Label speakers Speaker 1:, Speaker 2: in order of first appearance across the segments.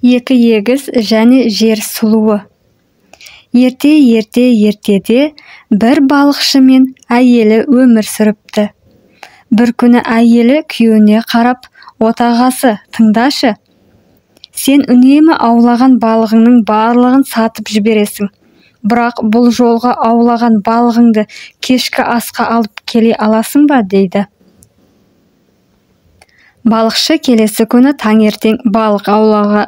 Speaker 1: Екі егіз және жер сұлуы. Ерте-ерте ертеде бір балықшы мен әйелі өмір сүріпті. Бір күні әйелі күйеуіне қарап, «Отағасы, тыңдашы. Сен үнемі аулаған балығыңның барлығын сатып жібересің. Бірақ бұл жолғы аулаған балығыңды кешкі асқа алып келе аласың ба?» дейді. Балықшы келесі күні таңертең балық аулауға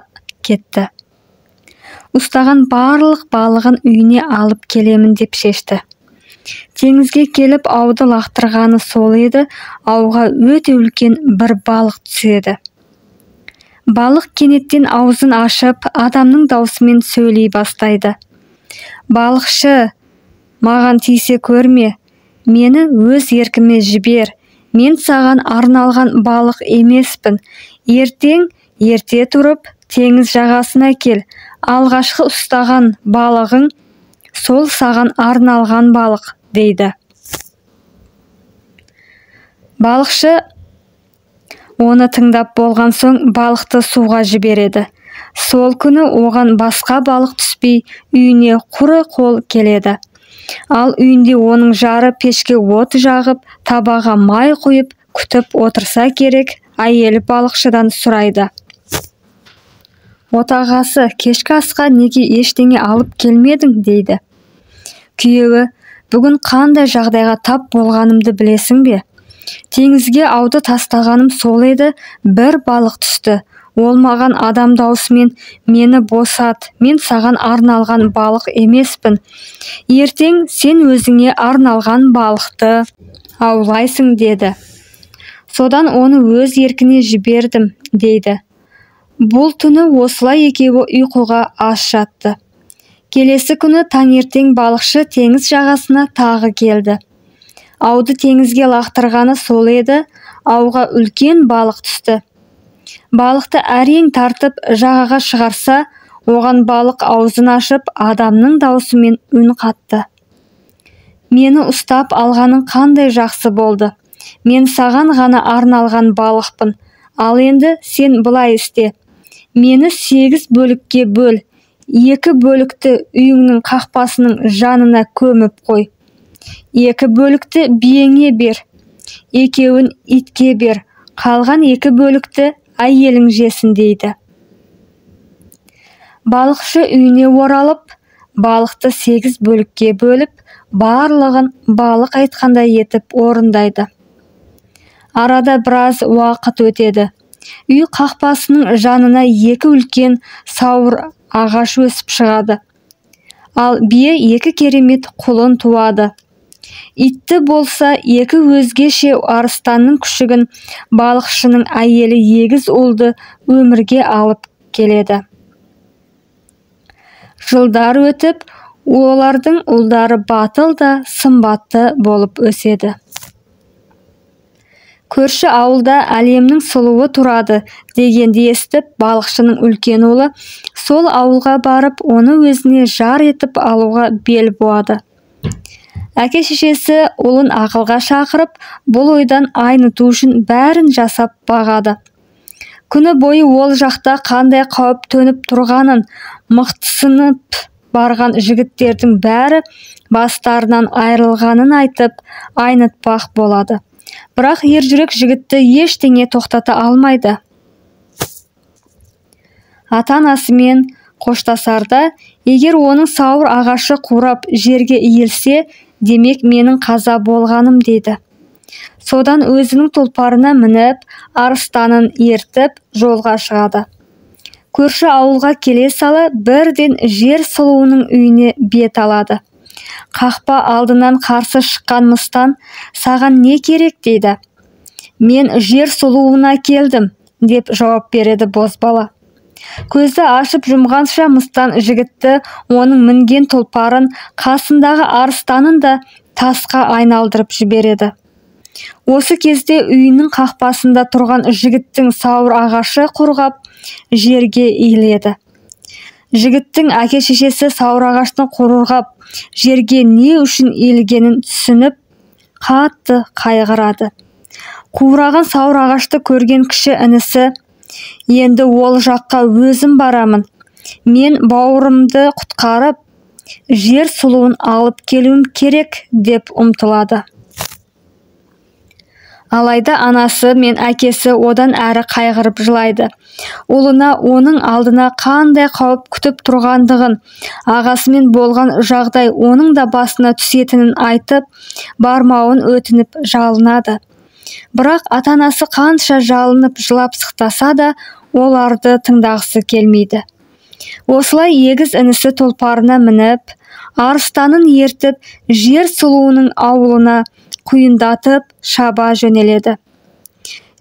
Speaker 1: кетті. Ұстаған барлық балығын үйіне алып келемін деп шешті. Теңізге келіп ауды лақтырғаны сол еді, ауға өте үлкен бір балық түседі. Балық кенеттен аузын ашып, адамның даусымен сөйлей бастайды. «Балықшы, маған тиісе көрме, мені өз еркіме жібер, мен саған арналған балық емеспін. Ертең ерте тұрып, теңіз жағасына кел, алғашқы ұстаған балығың сол саған арналған балық», дейді. Балықшы оны тыңдап болған соң балықты суға жібереді. Сол күні оған басқа балық түспей, үйіне құры қол келеді. Ал үйінде оның жары пешке от жағып, табаға май құйып күтіп отырса керек. Әйелі балықшыдан сұрайды: «Отағасы, кешкі асқа неге ештеңе алып келмедің?» дейді. Күйеуі: «Бүгін қандай жағдайға тап болғанымды білесің бе? Теңізге ауды тастағаным сол еді, бір балық түсті. Ол маған адам даусымен: "Мені босат, мен саған арналған балық емеспін. Ертең сен өзіңе арналған балықты аулайсың" деді. Содан оны өз еркіне жібердім», дейді. Бұл түні осылай екеуі ұйқыға аз жатты. Келесі күні таңертең балықшы теңіз жағасына тағы келді. Ауды теңізге лақтырғаны сол еді, ауға үлкен балық түсті. Балықты әрең тартып жағаға шығарса, оған балық аузын ашып, адамның даусымен үн қатты: «Мені ұстап алғаның қандай жақсы болды. Мен саған ғана арналған балықпын. Ал енді сен былай істе: мені 8 бөлікке бөл. 2 бөлікті үйіңнің қақпасының жанына көміп қой. 2 бөлікті биеңе бер, екеуін итке бер, қалған 2 бөлікті әйелің жесін», дейді. Балықшы үйіне оралып, балықты 8 бөлікке бөліп, барлығын балық айтқандай етіп орындайды. Арада біраз уақыт өтеді. Үй қақпасының жанына 2 үлкен сауыр ағаш өсіп шығады. Ал бие 2 керемет құлын туады. Итті болса, 2 өзгеше арыстанның күшігін, балықшының әйелі егіз ұлды өмірге алып келеді. Жылдар өтіп, олардың ұлдары батыл да сымбатты болып өседі. Көрші ауылда әлемнің сұлуы тұрады дегенді естіп, балықшының үлкен ұлы сол ауылға барып, оны өзіне жар етіп алуға бел буады. Әке-шешесі ұлын ақылға шақырып, бұл ойдан айныту үшін бәрін жасап бағады. Күні бойы ол жақта қандай қауіп төніп тұрғанын, мықтысынып барған жігіттердің бәрі бастарынан айырылғанын айтып, айнытпақ болады. Бірақ ержүрек жігітті ештеңе тоқтата алмайды. Ата-анасымен қоштасарда, егер оның сауыр ағашы қурап жерге иілсе, демек менің қаза болғаным дейді. Содан өзінің тұлпарына мініп, арыстанын ертіп жолға шығады. Көрші ауылға келе сала бірден жер сұлуының үйіне бет алады. Қақпа алдынан қарсы шыққан мыстан: «Саған не керек?» дейді. «Мен жер сұлуына келдім», деп жауап береді бозбала. Көзді ашып жұмғанша мыстан жігітті, оның мінген тұлпарын, қасындағы арыстанын да тасқа айналдырып жібереді. Осы кезде үйінің қақпасында тұрған жігіттің сауыр ағашы құрғап, жерге иіледі. Жігіттің әке-шешесі сауыр ағаштың құрғап жерге не үшін иілгенін түсініп, қатты қайғырады. Қураған сауыр ағашты көрген кіші інісі Енді ол жаққа өзім барамын. Мен бауырымды құтқарып, жер сұлуын алып келуім керек деп ұмтылады. Алайда анасы мен әкесі одан әрі қайғырып жылайды. Ұлына оның алдына қандай қауіп күтіп тұрғандығын, ағасымен болған жағдай оның да басына түсетінін айтып, бармауын өтініп жалынады. Бірақ ата-анасы қанша жалынып жылап сықтаса да, оларды тыңдағысы келмейді. Осылай егіз інісі тұлпарына мініп, арыстанын ертіп, жер сұлуының ауылына құйындатып шаба жөнеледі.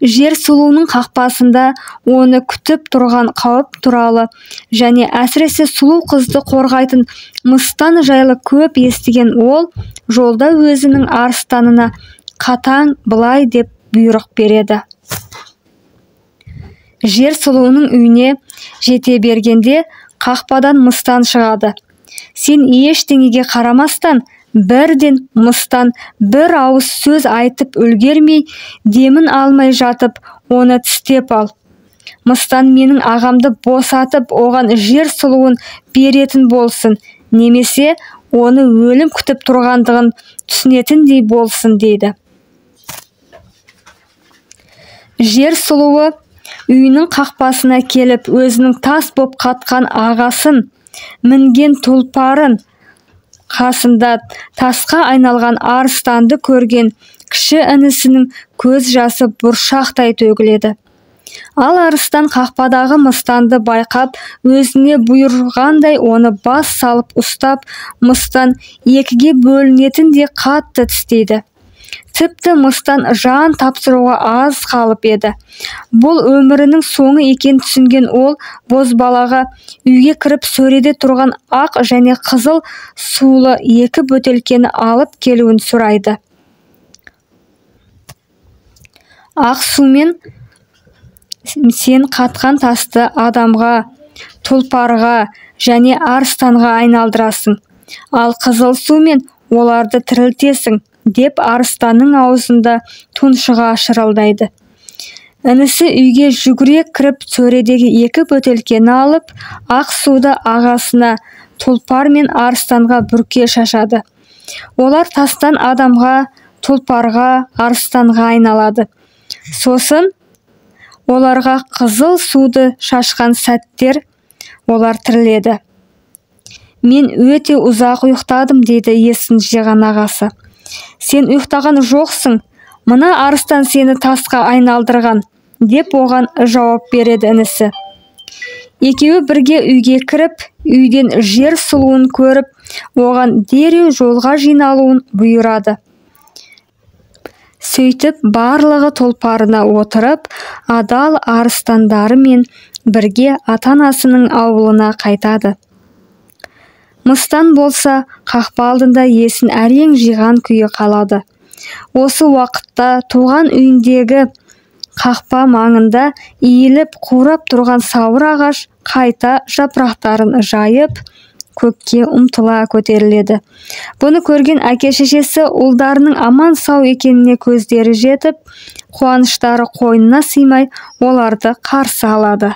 Speaker 1: Жер сұлуының қақпасында оны күтіп тұрған қауіп туралы және әсіресе сұлу қызды қорғайтын мыстан жайлы көп естіген ол жолда өзінің арыстанына қатаң былай деп бұйрық береді. Жер сұлуының үйіне жете бергенде қақпадан мыстан шығады. Сен ештеңеге қарамастан бірден мыстан бір ауыз сөз айтып үлгермей, демін алмай жатып, оны тістеп ал. Мыстан менің ағамды босатып, оған жер сұлуын беретін болсын, немесе оны өлім күтіп тұрғандығын түсінетіндей болсын дейді. Жер сұлуы үйінің қақпасына келіп, өзінің тас боп қатқан ағасын, мінген тұлпарын, қасында тасқа айналған арыстанды көрген кіші інісінің көз жасы бұршақтай төгіледі. Ал арыстан қақпадағы мыстанды байқап, өзіне бұйырғандай оны бас салып ұстап, мыстан екіге бөлінетіндей қатты тістейді. Тіпті мыстан жан тапсыруға аз қалып еді. Бұл өмірінің соңы екенін түсінген ол бозбалаға үйге кіріп сөреде тұрған ақ және қызыл сулы екі бөтелкені алып келуін сұрайды. Ақ сумен сен қатқан тасты адамға, тұлпарға және арыстанға айналдырасың. Ал қызыл сумен оларды тірілтесің деп арыстанның аузында тұншыға шырылдайды. Інісі үйге жүгіре кіріп сөредегі екі бөтелкені алып, ақ суды ағасына, тұлпар мен арыстанға бүрке шашады. Олар тастан адамға, тұлпарға, арыстанға айналады. Сосын оларға қызыл суды шашқан сәттер олар тіріледі. Мен өте ұзақ ұйықтадым, дейді есін жиған ағасы. Сен ұйықтаған жоқсың, мына арыстан сені тасқа айналдырған, деп оған жауап береді інісі. Екеуі бірге үйге кіріп, үйден жер сұлуын көріп, оған дереу жолға жиналуын бұйырады. Сөйтіп барлығы тұлпарына отырып, адал арыстандарымен бірге ата-анасының ауылына қайтады. Мыстан болса, қақпа алдында есін әрең жиған күйі қалады. Осы уақытта туған үйіндегі қақпа маңында иіліп қурап тұрған сауыр ағаш қайта жапырақтарын жайып, көкке ұмтыла көтеріледі. Бұны көрген әке-шешесі ұлдарының аман сау екеніне көздері жетіп, қуаныштары қойнына сыймай оларды қарсы алады.